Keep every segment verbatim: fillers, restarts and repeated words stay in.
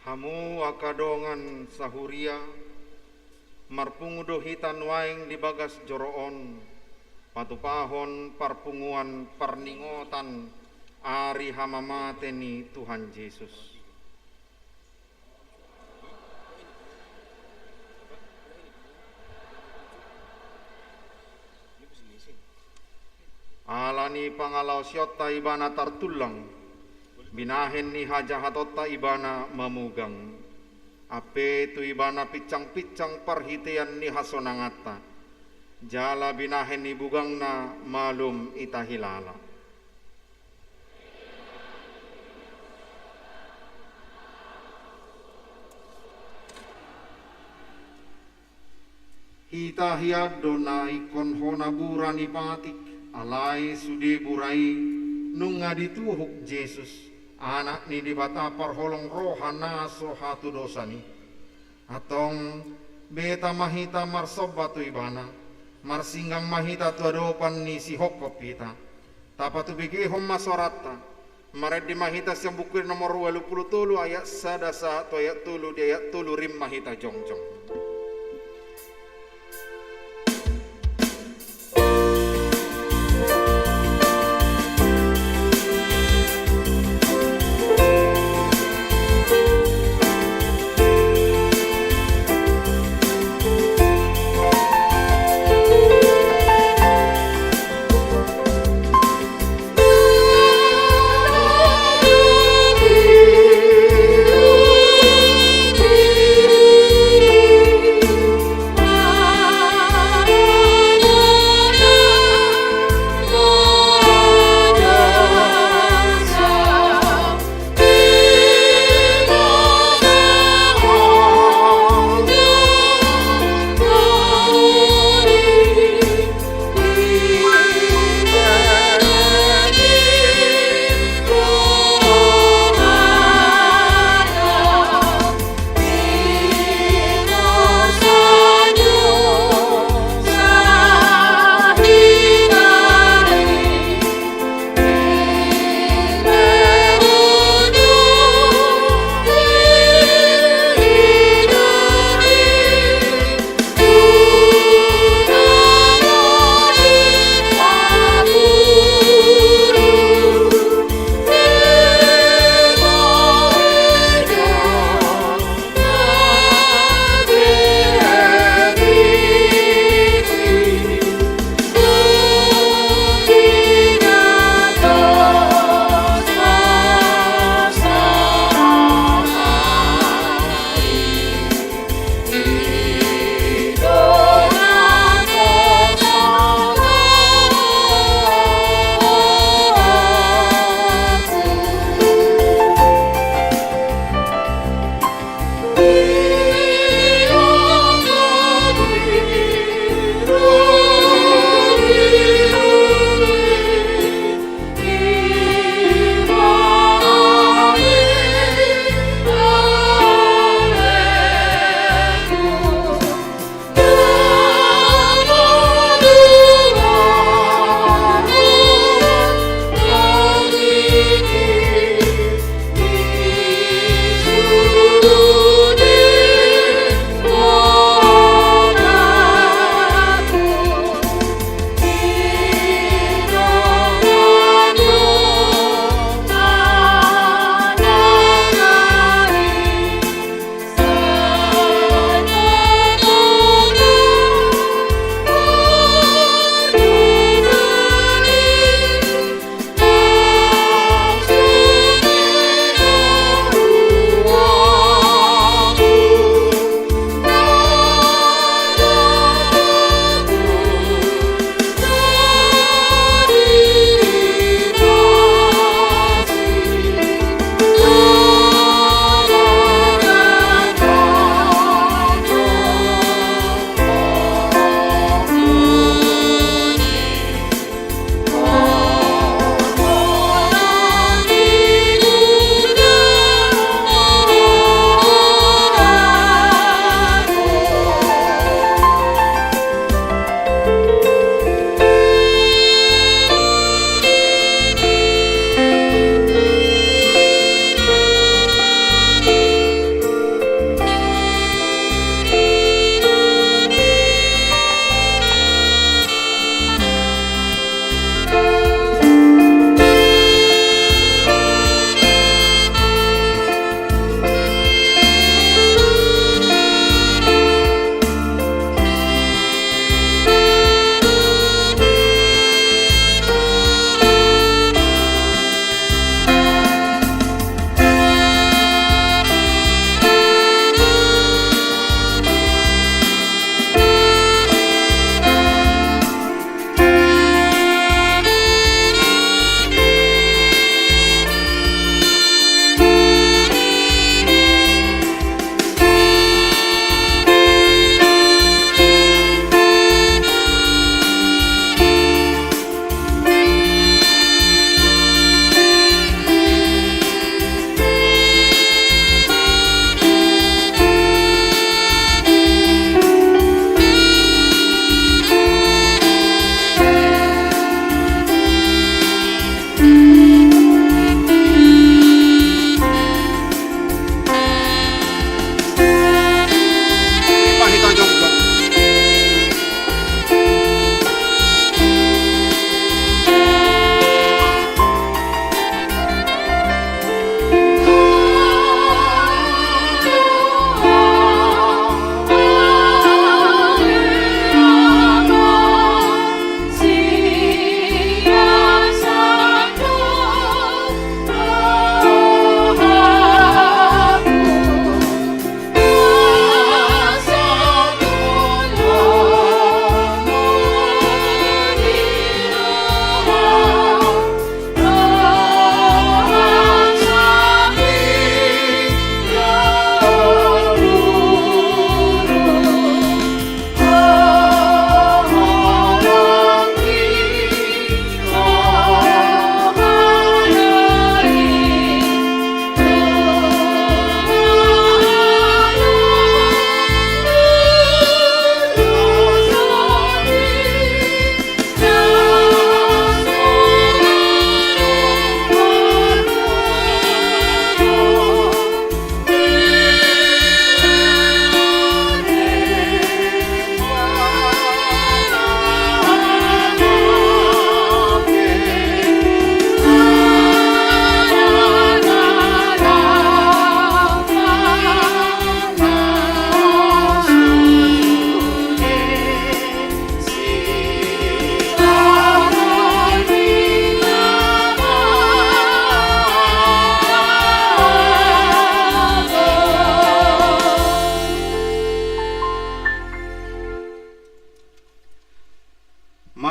Hamu angka dongan sahuria, marpungu do hita nuaeng di bagas joro on, patupahon parpunguan parningotan ari hamamate ni Tuhan Jesus. Ala ni pangalaosionta ibana tartullang, binahen ni hajahatonta ibana mamugang. Ampe tu ibana pinsangpinsang parhitean ni hasonanganta, jala binahen ni bugangna malum ita hilala. Hita hian do na ingkon hona bura ni patik, alai sude bura i nunga dituhuk Jesus, Anak ni Debata parholong roha na so hatudosan i. Antong, beta ma hita marsomba tu ibana, marsinggang ma hita tu adopan ni sihophop hita. Tapatubegehon ma soranta, marende ma hita sian Buku Ende nomor ualu pulu tolu ayat sada sahat tu ayat tolu, di ayat tolu rim ma hita jongjong.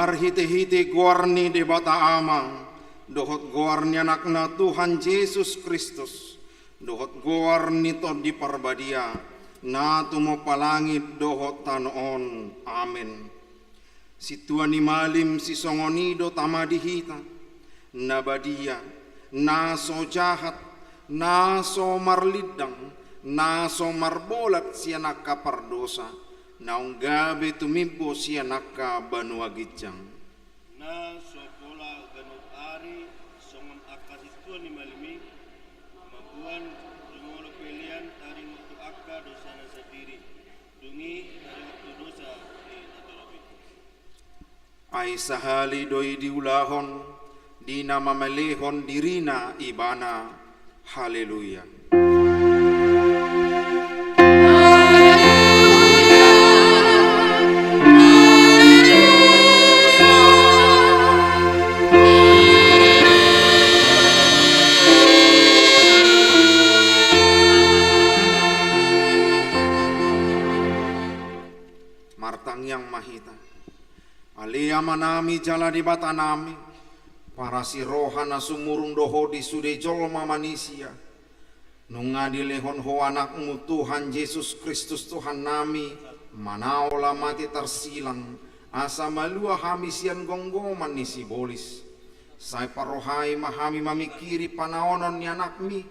Marhite-hite goar ni Debata Ama, dohot goar ni Anakna Tuhan Jesus Kristus, dohot goar ni Tondi Parbadia, na tumompa langit dohot tano on. Amen. Sintua ni malim sisongon i do Tama di hita, na badia, na so jahat, na so marlindang, na so marbolat sian angka pardosa, naung gabe tumimbo sian angka banua ginjang. Na so pola ganup ari songon angka sintua ni malim i, mamboan jumolo pelean taringot tu angka dosana sandiri, dung i taringot tu dosa ni na torop i. Ai sahali do i diulahon, di na mamelehon dirina ibana. Haleluya. Martangiang ma hita. Ale Amanami jala Debatanami, parasi roha na sumurung do Ho di sude jolma manisia. Nunga dilehon Ho Anakmu Tuhan Jesus Kristus Tuhannami, manaola mate tarsilang, asa malua hami sian gomgoman ni sibolis. Sai parrohai ma hami mamingkiri panaonon ni Anakmi,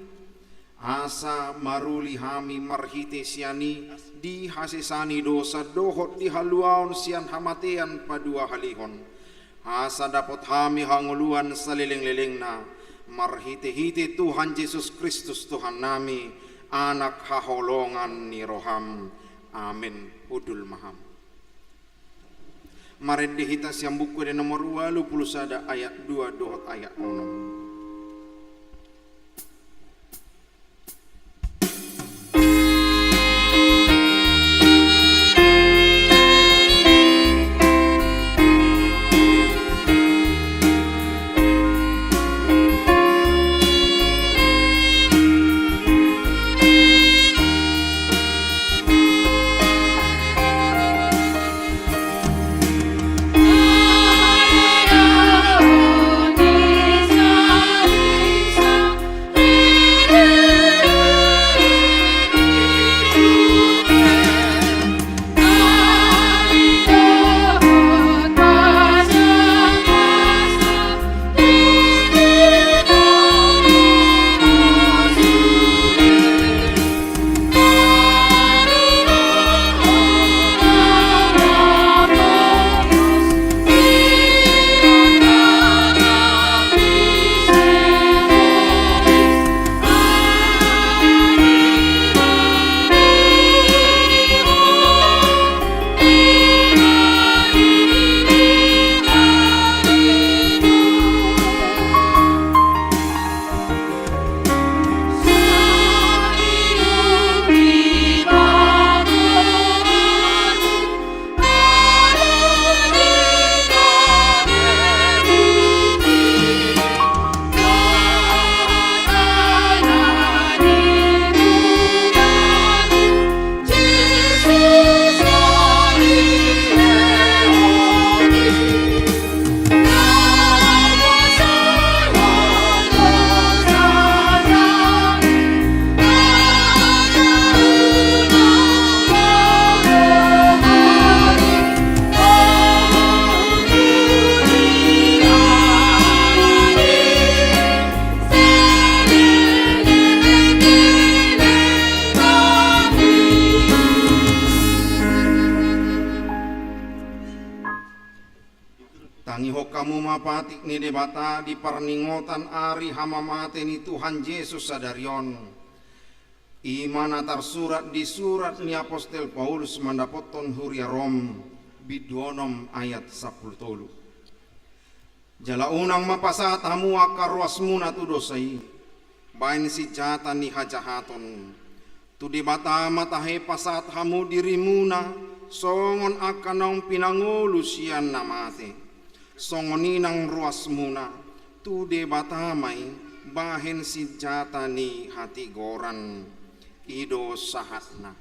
asa maruli hami marhite sian i di hasesaan ni dosa dohot di haluaon sian hamatean paduahalihon. Asa dapot hami hangoluan saleleng-lelengna, marhite-hite Tuhan Jesus Kristus Tuhannami, Anak haholongan ni roham. Amen. Hundul ma hamu. Marende hita sian Buku Ende nomor ualu pulu sada ayat dua dohot ayat onom. Tangihon hamu ma patik ni Debata di parningotan ari hamamate ni Tuhan Jesus sadari on. I ma na tarsurat di surat ni apostel Paulus mandapothon huria Rom, bindu onom ayat sampulu tolu. Jala unang ma pasahat hamu angka ruasmuna tu dosa i, bahen sinjata ni hajahaton. Tu Debata ma tahe pasahat hamu dirimuna, songon angka naung pinangolu sian na mate. Songon i nang ruasmuna, tu Debata ma i, bahen sinjata ni hatigoran. I do sahatna.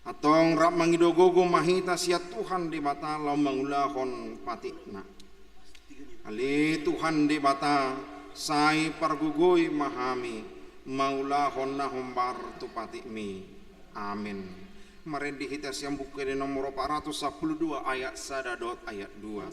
Antong rap mangido gogo ma hita sian Tuhan Debata laho mangulahon patikna. Ale Tuhan Debata, sai pargogoi ma hami, mangulahon na hombar tu patikMi. Amen. Marende hita sian Buku Ende nomor opat ratus sampulu dua ayat sada dohot ayat dua.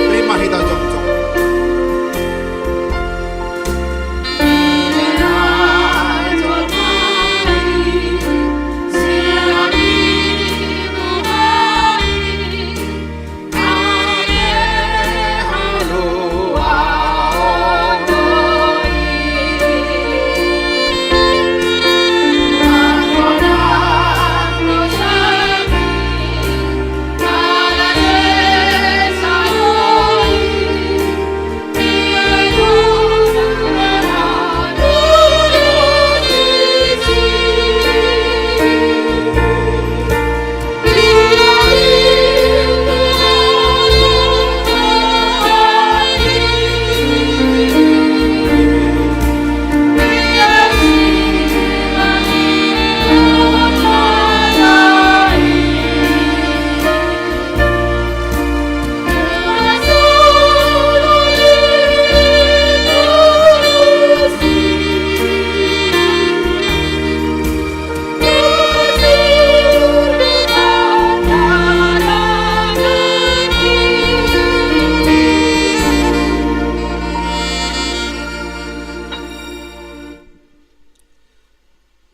Rima hita jongjong.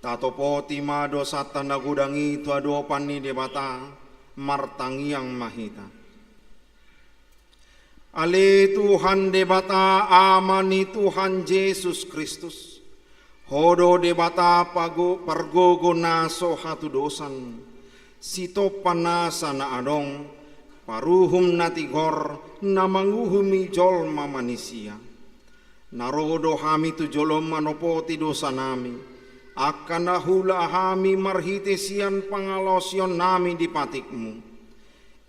Tatopoti ma dosanta na godang i tu adopan ni Debata, martangiang ma hita. Ale Tuhan Debata, Ama ni Tuhan Jesus Kristus, Ho do Debata pago-, pargogo na so hatudosan, Sitompa nasa na adong, Paruhum na tigor, na manguhumi jolma manisia. Na ro do hami tu jolom manopoti dosanami, angka na huula hami marhite sian pangalaosionnami di patikMu.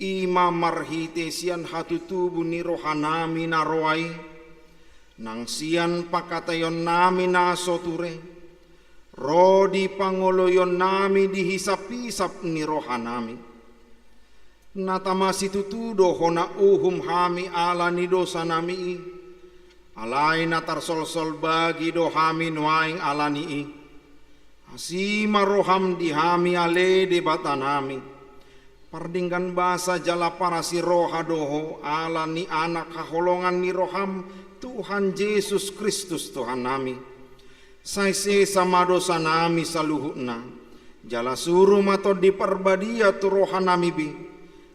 I ma marhite sian hatutubu ni rohanami na roa i, nang sian pangkataionnami na so ture, ro di pangoloionnami di hisaphisap ni rohanami. Na tama situtu do hona uhum hami ala ni dosanami i, alai na tarsolsol bagi do hami nuaeng ala ni i. Asi ma roham di hami ale Debatanami, pardenggan basa jala parasi roha do Ho ala ni Anak haholongan ni roham, Tuhan Jesus Kristus Tuhannami. Sai sesa ma dosanami saluhutna, jala suru ma Tondi Parbadia tu rohanami be,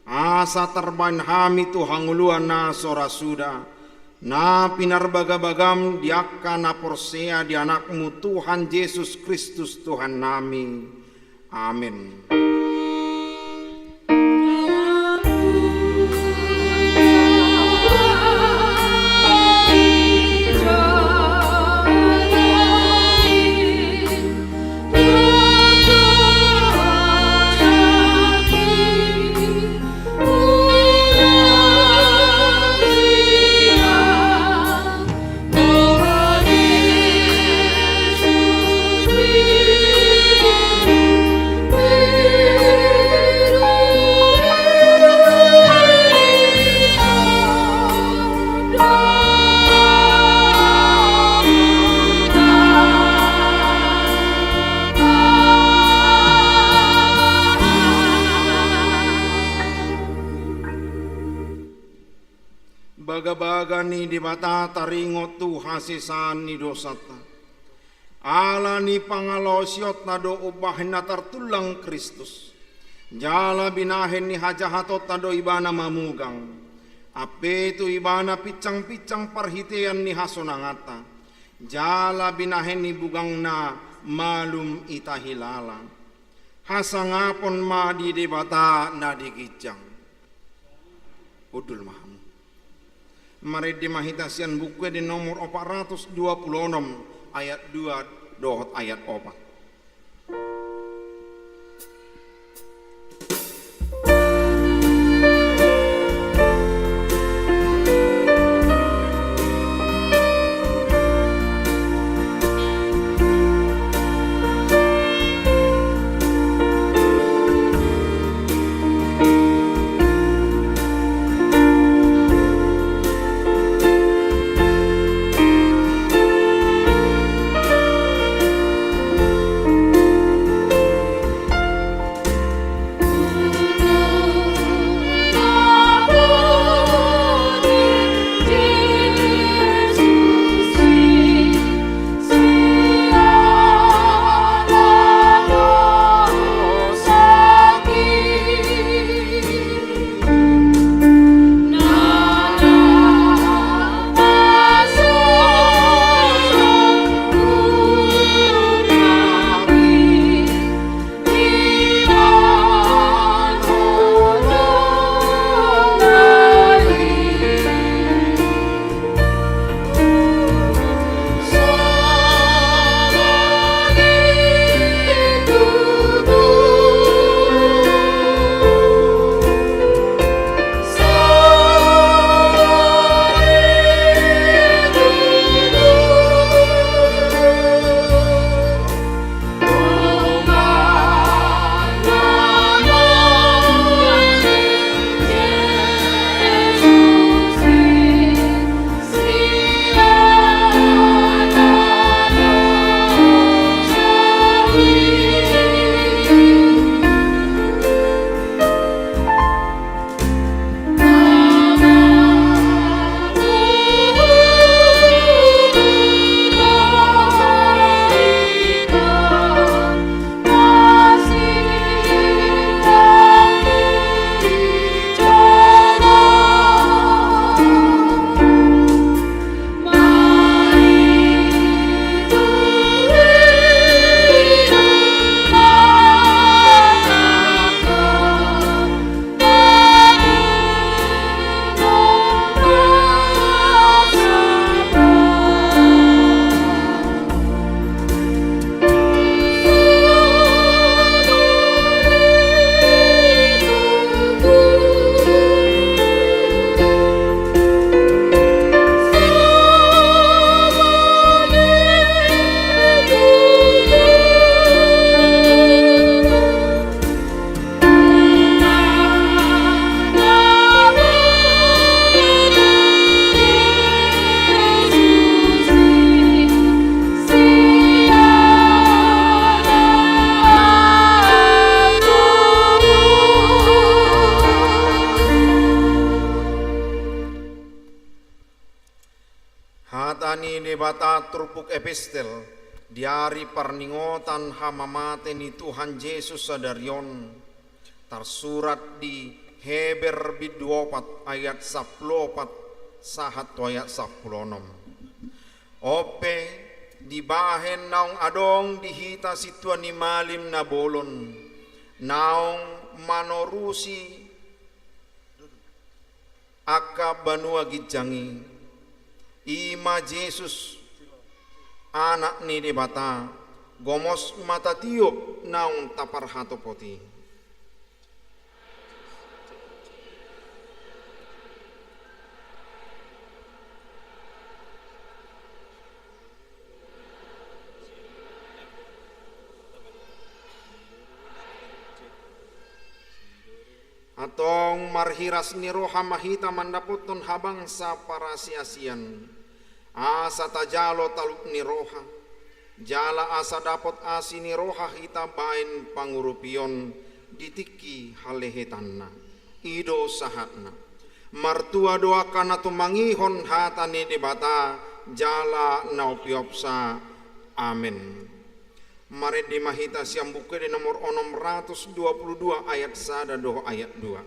asa tarbahen hami tu hangoluan na so ra suda, na pinarbagabagam di angka na porsea di AnakMu Tuhan Jesus Kristus Tuhannami. Amen. Bagabaga ni Debata taringot tu hasesaan ni dosanta. Ala ni pangalaosionta do umbahen na tartullang Kristus. Jala binahen ni hajahatonta do Ibana mamugang. Ampe tu Ibana pinsangpinsang parhitean ni hasonanganta. Jala binahen ni bugangna malum hita hilala. Hasangapon ma di Debata na di ginjang. Hundul ma hamu. Marende ma hita sian Buku Ende nomor opat ratus dua pulu onom, ayat dua dohot ayat opat. Hata ni Debata turpuk epistel di ari parningotan hamamate ni Tuhan Jesus sadari on, tarsurat di Heber bindu opat ayat sampulu opat sahat tu ayat sampulu onom. On pe, dibahen naung adong di hita sintua ni malim na bolon, naung manorusi angka banua ginjang i, i ma Jesus, Anak ni Debata, gomos ma tatiop naung taparhatopot i. Antong marhiras ni roha ma hita mandapothon habangsa parasiasian, asa tajalo talup ni roha, jala asa dapot asi ni roha hita baen pangurupion di tingki halehetanna. I do sahatna. Martua do angka na tumangihon hata ni Debata jala na umpeopsa. Amen. Marende ma hita sian Buku Ende nomor onom ratus dua puluh dua ayat sada dohot ayat dua.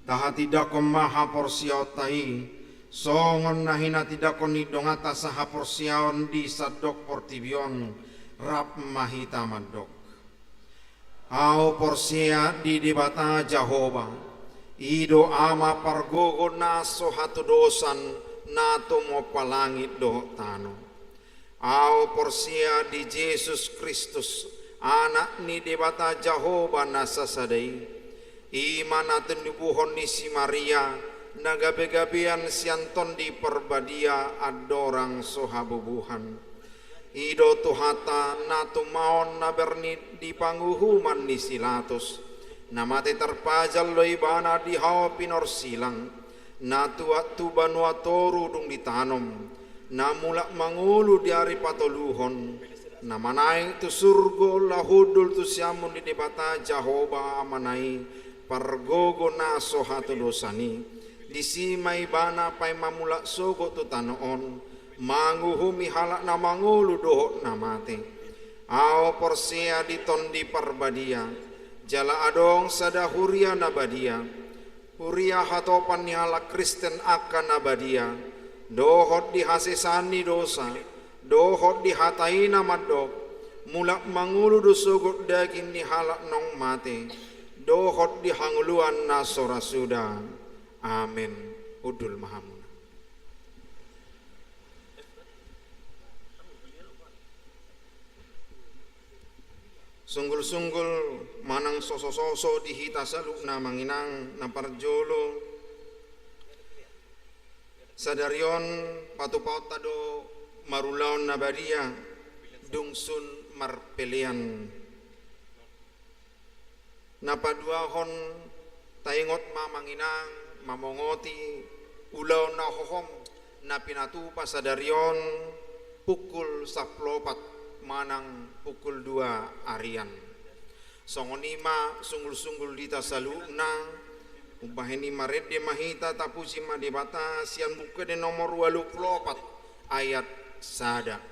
Tahatindangkon ma haporseaonta i, songon na hinatindangkon ni donganta sahaporseaon di sandok portibi on. Rap ma hita mandok. Ahu porsea di Debata Jahowa, i do Ama pargogo na so hatudosan, na tumompa langit dohot tano. Ahu porsea di Jesus Kristus, Anak ni Debata Jahowa na sasada i, i ma na tinubuhon ni si Maria, na gabegabean sian Tondi Parbadia andorang so habubuhan. I do Tuhanta na tumaon na bernit di panguhuman ni si Latus, na mate tarpajal do Ibana di hau pinorsilang, na tuat tu banua toru dung ditanom, na mulak mangolu di ari patoluhon, na manaek tu surgo laho hundul tu siamun ni Debata Jahowa Amana i, pargogo na so hatudosan i. Disi ma Ibana paima mulak sogot tu tano on, manguhumi halak na mangolu dohot na mate. Ahu porsea di Tondi Parbadia, jala adong sada huria na badia, huria hatopan ni halak Kristen angka na badia, dohot di hasesaan ni dosa, dohot di hata i na mandok, mulak mangolu do sogot daging ni halak naung mate, dohot di hangoluan na so ra suda. Amen. Hundul ma hamuna. Sunggulsunggul manang sosososo di hita saluhutna, amang inang na parjolo. Sadari on patupaonta do marulaon na badia, dung sun marpelean. Na paduahon, taingot ma amang inang mamongoti ulaon na hohom na pinatupa sadari on pukul sampulu opat manang pukul dua arian. Songon i ma sunggul-sunggul di hita saluhutna, umbahen i marende ma hita, tapuji ma Debata sian Buku Ende nomor ualu pulu opat ayat sada.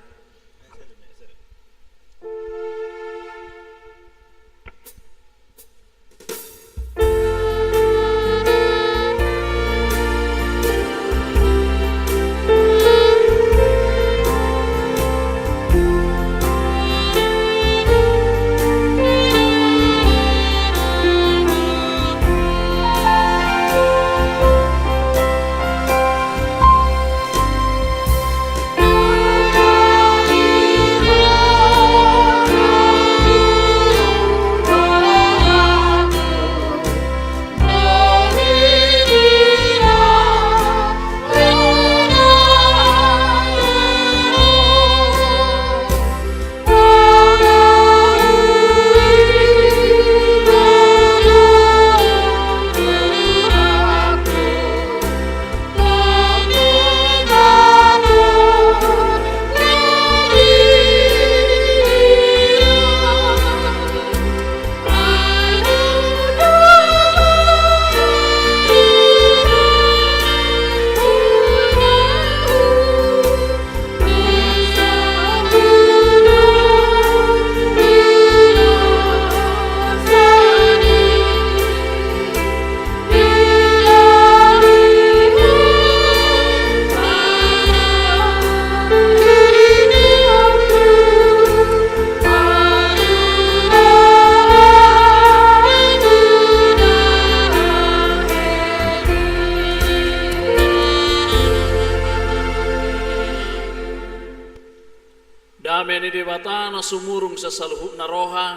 Dame ni Debata na sumurung sian saluhutna roha,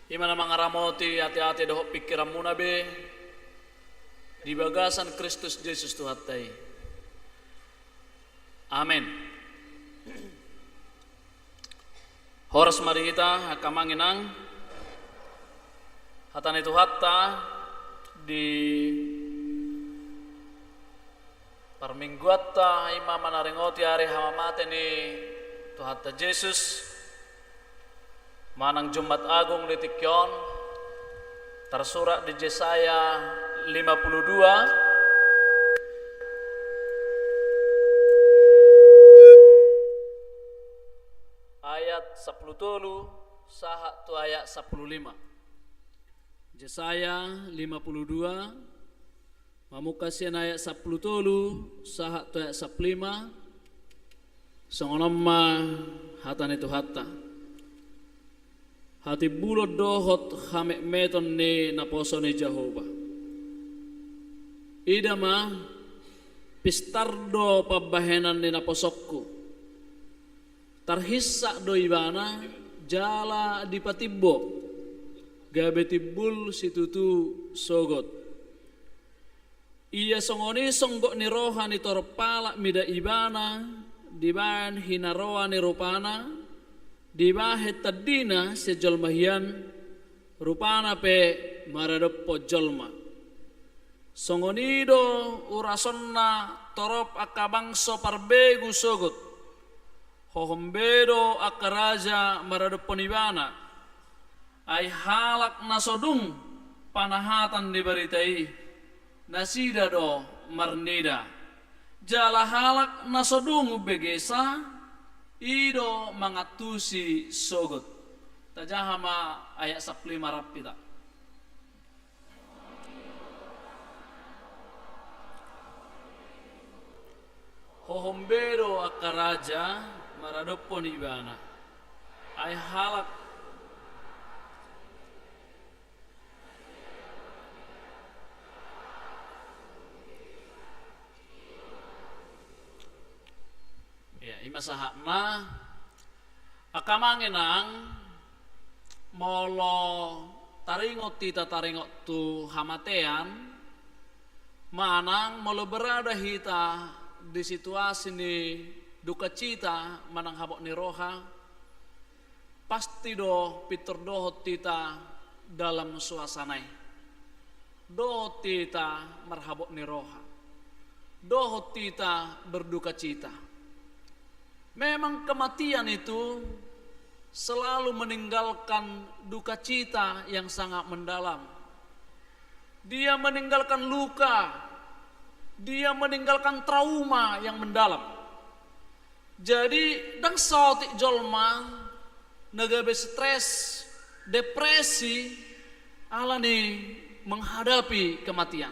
i ma na mangaramoti ateate dohot pingkiranmuna be di bagasan Kristus Jesus Tuhanta i. Amen. Horas ma di hita angka amang inang. Hata ni Tuhanta di parmingguanta i ma manaringoti ari hamamate ni Tuhanta Jesus manang Jumat Agung di tingki on, tarsurat di Jesaya lima puluh dua ayat sampulu tolu sahat tu ayat sampulu lima. Jesaya lima puluh dua, mamungka sian ayat sampulu tolu sahat tu ayat sampulu lima. Songon on ma hata ni Tuhanta. Hatimbulon dohot hametmeton ni naposo ni Jahowa. Ida ma, pistar do pambahenan ni naposongku. Tarhissak do ibana jala dipatimbo, gabe timbul situtu sogot. Ia songon i songgot ni roha ni torop halak mida ibana dibahen hinaroan ni rupana, dibahen tandina sian jolma hian, rupana pe maradophon jolma. Songon i do urasonna torop angka bangso parbegu sogot. Hohom be do angka raja maradophon ibana. Ai halak na so dung panahatan ni barita i, nasida do marnida. Jala halak na so dung umbegesa, i do mangantusi sogot. Tajaha ma ayat sampulu lima rap hita. Hohom be do angka raja maradophon ibana. Ai halak. Ya, i ma sahatna. Angka amang inang, molo taringot hita taringot tu hamatean, manang molo berada hita di situasi ni dukacita manang habot ni roha, pasti do pintor dohot hita dalam suasana i. Dohot hita marhabot ni roha. Dohot hita berdukacita. Memang kematian itu selalu meninggalkan dukacita yang sangat mendalam. Dia meninggalkan luka, dia meninggalkan trauma yang mendalam. Jadi, ndang saotik jolma na gabe stres, depresi, alani menghadapi kematian.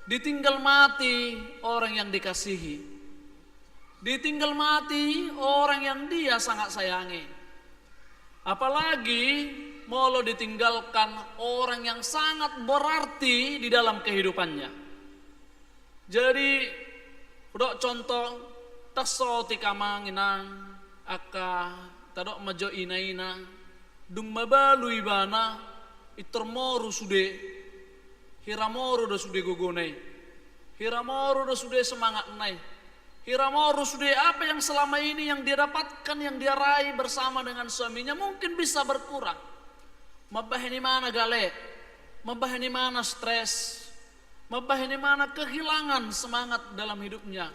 Ditinggal mati orang yang dikasihi. Ditinggal mati orang yang dia sangat sayangi. Apalagi molo ditinggalkan orang yang sangat berarti di dalam kehidupannya. Jadi, hudok contoh, ndang saotik amang inang, angka tadok ma jo ina-ina, dung mabalu ibana, intor moru sude, hira moru do sude gogona i, hira moru do sude semangatna i, hira moru sude apa yang selama ini yang dia dapatkan, yang dia raih bersama dengan suaminya mungkin bisa berkurang. Mambahen ibana gale, mambahen ibana stres, mambahen ibana kehilangan semangat dalam hidupnya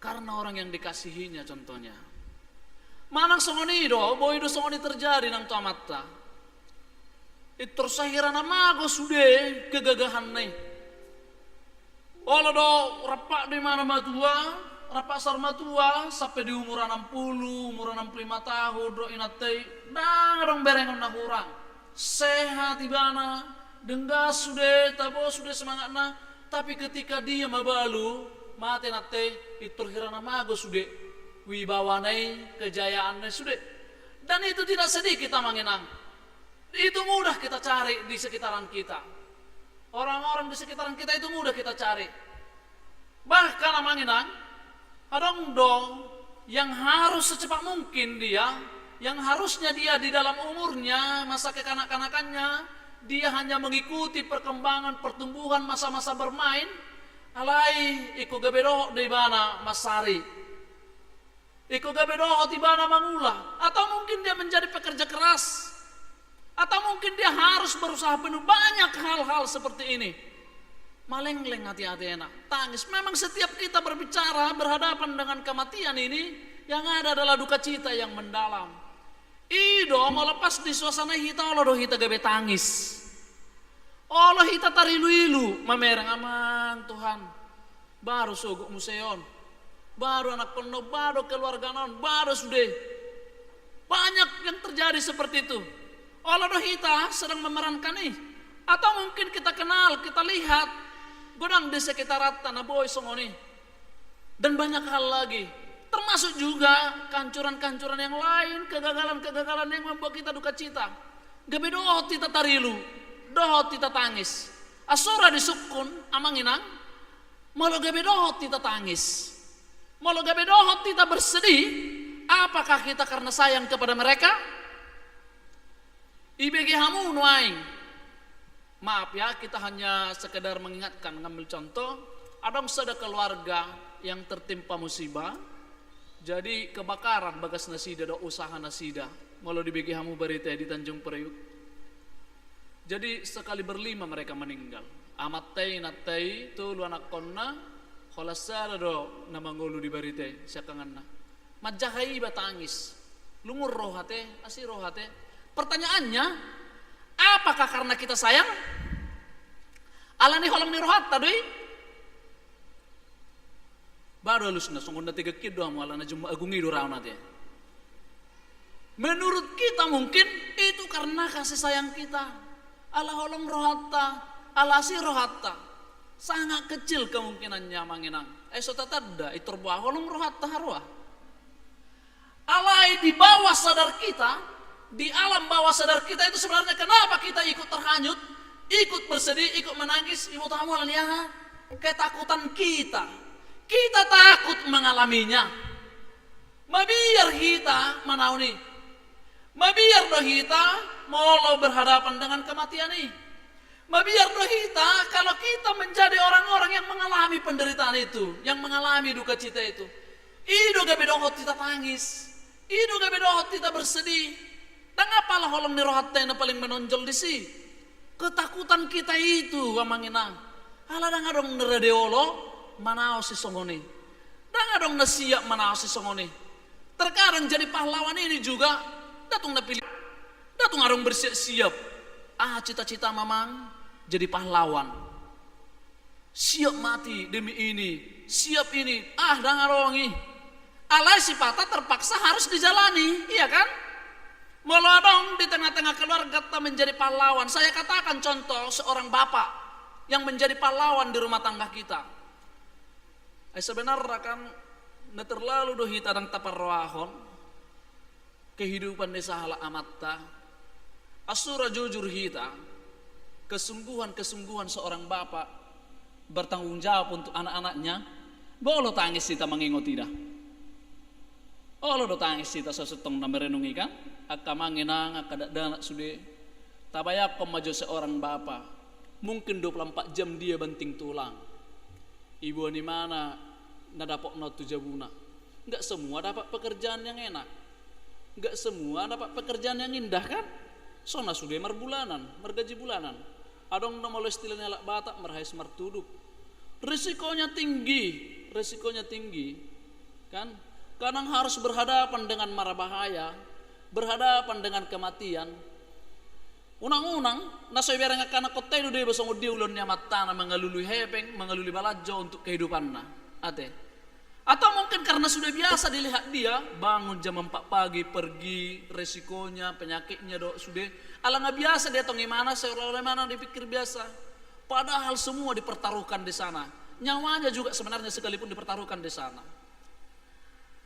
karena orang yang dikasihinya, contohnya. Manang songon i do, boi do songon i terjadi nang tu amanta. Intor sahira na mago sude kegagahanna i. Olo do, rampak do ibana matua, rampak saur matua, sampe di umur enam puluh, umur enam puluh lima tahun, do inanta i, ndang adong berengon na hurang. Sehat ibana, denggan sude, tabo sude semangatna, tapi ketika dia mabalu, mate inanta i, intor hira na mago sude wibawana i, kejayaanna i sude. Dan itu tidak sedikit, amang inang. Itu mudah kita cari di sekitaran kita. Orang-orang di sekitaran kita itu mudah kita cari. Bahkan, amang inang, adong do yang harus secepat mungkin dia, yang harusnya dia di dalam umurnya, masa kekanak-kanakannya, dia hanya mengikuti perkembangan pertumbuhan masa-masa bermain, alai ingkon gabe dohot do ibana mansari. Ingkon gabe dohot ibana mangula, atau mungkin dia menjadi pekerja keras, atau mungkin dia harus berusaha penuh, banyak hal-hal seperti ini. Malengleng ate-atena, tangis. Memang setiap kita berbicara, berhadapan dengan kematian ini, yang ada adalah duka cita yang mendalam. I do, molo pas di suasana i hita, olo do hita gabe tangis. Olo hita tarilu-ilu, mamereng, Amang Tuhan, baru sogot muse on, baru anakkonna on, baru keluargana on, baru sude. Banyak yang terjadi seperti itu. Olo do hita sedang memerankan i. Atau mungkin kita kenal, kita lihat, godang di sekitaranta na boi songon i. Dan banyak hal lagi. Termasuk juga kehancuran-kehancuran yang lain, kegagalan-kegagalan yang membuat kita duka cita. Gabe dohot hita tarilu, dohot hita tangis. Asura disungkun, amang inang, molo gabe dohot hita tangis, molo gabe dohot hita bersedih, apakah kita karena sayang kepada mereka? Ibege hamu nuaeng. Maaf ya, kita hanya sekedar mengingatkan, ngambil contoh. Adong sada keluarga yang tertimpa musibah. Jadi kebakaran bagas nasida dohot usaha nasida. Molo dibege hamu barita i di Tanjung Priuk. Jadi sekali berlima mereka meninggal. Amanta i, inanta i, tolu anakkonna, holan sada do na mangolu di barita i siangkanganna. Manjaha iba tangis. Lungun roha te, asi roha te. Pertanyaannya, apakah karena kita sayang? Alani holong ni rohanta do i? Baru alusna, songon na tegekin do hamu, alana Jumat Agung i do raona te. Menurut kita mungkin itu karena kasih sayang kita. Ala holong rohanta, ala asi rohanta. Sangat kecil kemungkinannya, amang inang. Ai so tatanda, intor boha holong rohanta haroa. Alai di bawah sadar kita, di alam bawah sadar kita itu sebenarnya kenapa kita ikut terhanyut, ikut bersedih, ikut menangis, iboto hamu alani aha? Ketakutan kita. Kita takut mengalaminya. Mabiar hita manaon i. Mabiar do hita molo berhadapan dengan kematian i. Mabiar do hita kalau kita menjadi orang-orang yang mengalami penderitaan itu, yang mengalami duka cita itu. I do gabe dohot hita tangis. I do gabe dohot hita bersedih. Ndang apala holong ni rohanta i na paling menonjol disi. Ketakutan kita itu, amang inang. Ala ndang adong na rade olo manaosi songon i. Ndang adong na siap manaosi songon i. Terkadang jadi pahlawan ini juga, ndang tung na pilih, ndang tung adong bersiap-siap. Ah, cita-cita mamang jadi pahlawan. Siap mati demi ini, siap ini, ah, ndang adong i. Alai sipata terpaksa harus dijalani, iya kan? Molo adong di tengah-tengah keluargata menjadi pahlawan, saya katakan contoh seorang bapak yang menjadi pahlawan di rumah tangga kita. Eh, sebenarnya kan, na terlalu do hita ndang taparrohahon kehidupan ni sahalak amanta. Asura jujur hita, kesungguhan-kesungguhan seorang bapak bertanggung jawab untuk anak-anaknya. Olo tangis hita mangingot i da. Olo do tangis hita so tong na merenung i kan. Angka amang inang, angka dakdanak sude. Tabayangkon ma jo seorang bapak. Mungkin dua puluh empat jam dia banting tulang. Iboan imana na dapotna tu jabuna. Nggak semua dapat pekerjaan yang enak. Nggak semua dapat pekerjaan yang indah kan? Songon na sude marbulanan, margaji bulanan. Adong do molo istilah ni halak Batak marhais martudup. Risikonya tinggi, risikonya tinggi. Kan? Kadang harus berhadapan dengan mara bahaya, berhadapan dengan kematian. Unang-unang, na so ibereng angka anakhonta i do deba songon dia ulaon ni amantana mangalului hepeng, mangalului balanjo untuk kehidupanna. Ate. Atau mungkin karena sudah biasa dilihat dia, bangun jam empat pagi, pergi, resikonya, penyakitnya do, sude. Ala nga biasa dia tong imana, seolah-olah imana dipikir biasa. Padahal semua dipertaruhkan di sana. Nyawanya juga sebenarnya sekalipun dipertaruhkan di sana.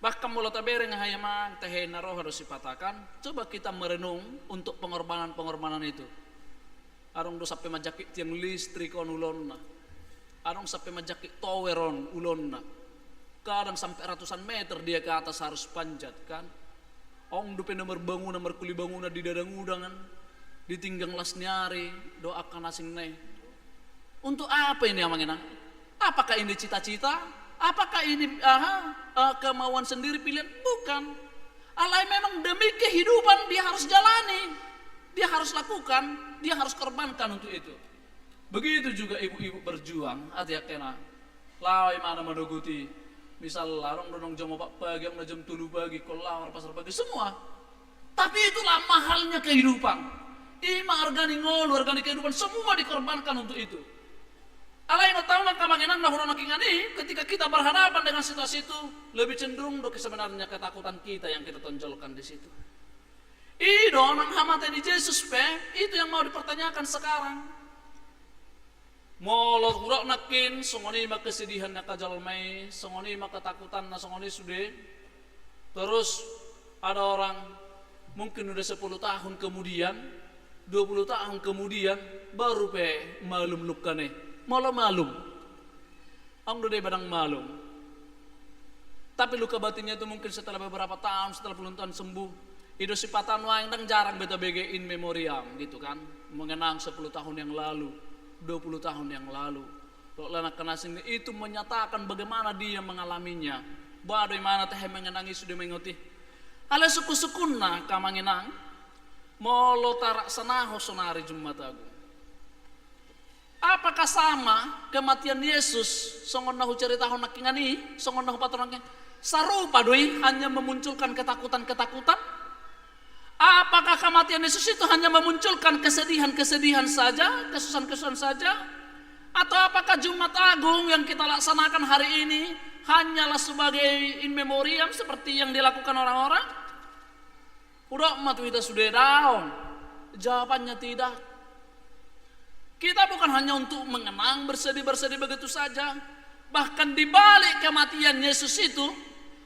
Bahkan molo tabereng, hai amang, tahe na roha do sipata kan, coba kita merenung untuk pengorbanan-pengorbanan itu. Adong do sampe manjangkit tiang listrik on ulaonna. Adong sampe manjangkit tower on ulaonna. Kadang sampe ratusan meter dia ke atas harus panjat kan. Adong dope na marbangunan, markuli bangunan di dadangudangan, ditinggang las ni ari do angka na asing na i. Untuk apa ini, amang inang? Apakah ini cita-cita? Apakah ini, aha, eh, kemauan sendiri, pilihan? Bukan. Alai memang demi kehidupan dia harus jalani, dia harus lakukan, dia harus korbankan untuk itu. Begitu juga ibu-ibu berjuang, ate, angka inang. Laho imana manogot i. Misal, adong do naung jam opat pagi, adong na jam tolu pagi, ingkon laho marpasar pagi, semua. Tapi itulah mahalnya kehidupan. I ma arga ni ngolu, arga ni kehidupan, semua dikorbankan untuk itu. Alai na tahu, angka amang inang, na hudok nangkiningan i, ketika kita berhadapan dengan situasi itu, lebih cenderung do sebenarnya ketakutan kita yang kita tonjolkan di situ. I do, amang, hamate ni Jesus pe, itu yang mau dipertanyakan sekarang. Molo hudok nangkin, songon i ma kesedihan ni angka jolma i, songon i ma ketakutanna, songon i sude. Terus ada orang, mungkin udah sepuluh tahun kemudian, dua puluh tahun kemudian, baru pe malum lukana i. Molo malum. Adong do deba ndang malum. Tapi luka batinnya itu mungkin setelah beberapa tahun, setelah puluhan tahun sembuh. I do sipata nuaeng ndang jarang be tabege in memoriam gitu kan. Mengenang sepuluh tahun yang lalu, dua puluh tahun yang lalu. Dohot angka na asing, itu menyatakan bagaimana dia mengalaminya. Ba do imana tahe mengenang i, sude mengingot i. Alai sungkun-sungkunna, angka amang inang, molo talaksanahon sonari Jumat Agung. Apakah sama kematian Yesus songon na hucaritahon nangkiningan i, songon na hupatorang nangkiningan i? Sarupa do i, hanya memunculkan ketakutan-ketakutan? Apakah kematian Yesus itu hanya memunculkan kesedihan-kesedihan saja, kesusahan-kesusahan saja? Atau apakah Jumat Agung yang kita laksanakan hari ini hanyalah sebagai in memoriam seperti yang dilakukan orang-orang? Hudok ma tu hita sude, daong. Jawabannya tidak. Kita bukan hanya untuk mengenang, bersedih-bersedih begitu saja. Bahkan di balik kematian Yesus itu,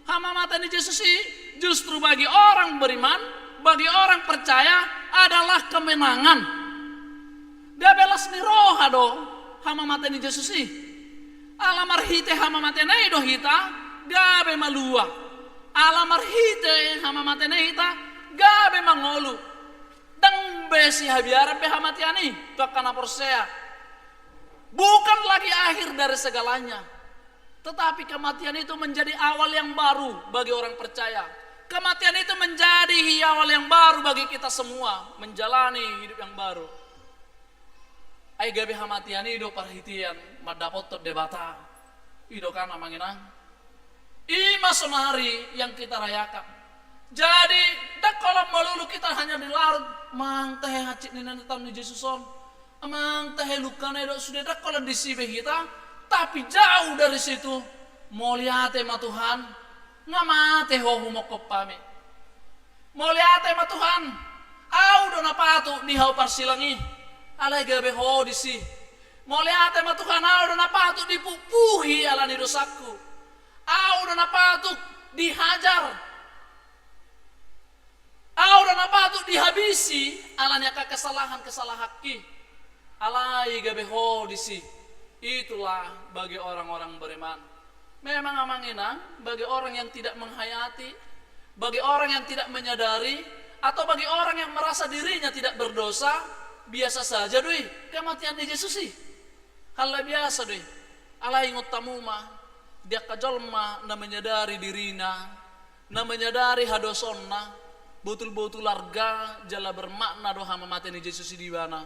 hamamate ni Jesus i justru bagi orang beriman, bagi orang percaya adalah kemenangan. Gabe las ni roha do hamamate ni Jesus i. Ala marhite hamamatena i do hita gabe malua. Ala marhite hamamatena i hita gabe mangolu. Ndang be sihabiaran be hamatean i tu angka na porsea. Bukan lagi akhir dari segalanya. Tetapi kematian itu menjadi awal yang baru bagi orang percaya. Kematian itu menjadi awal yang baru bagi kita semua, menjalani hidup yang baru. Ai gabe hamatean i do parhitean mandapothon Debata. I do kan, amang inang? I ma sonari yang kita rayakan. Jadi, ndang holan melulu kita hanya di laut, amang, tahe hansit ni na nitaon ni Jesus on, amang, tahe lungkana i do, sude, ndang holan disi be hita. Tapi jauh dari situ, mauliate ma Tuhan, nga mate ho humongkop hami. Mauliate ma Tuhan, au do na patut di hau parsilang i, alai gabe ho disi. Mauliate ma Tuhan, au do na patut dipuhpuhi ala ni dosangku. Au do na patut dihajar. Au do na patut dihabisi ala ni angka kesalahan-kesalahanki. Alai gabe ho disi. Itulah bagi orang-orang beriman. Memang, amang inang, bagi orang yang tidak menghayati, bagi orang yang tidak menyadari, atau bagi orang yang merasa dirinya tidak berdosa, biasa saja do i kematian ni Jesus i. Hal na biasa do i. Alai ingot hamu ma, di angka jolma na menyadari dirina, na menyadari hadosaonna, botul-botul arga jala bermakna do hamamate ni Jesus i di ibana.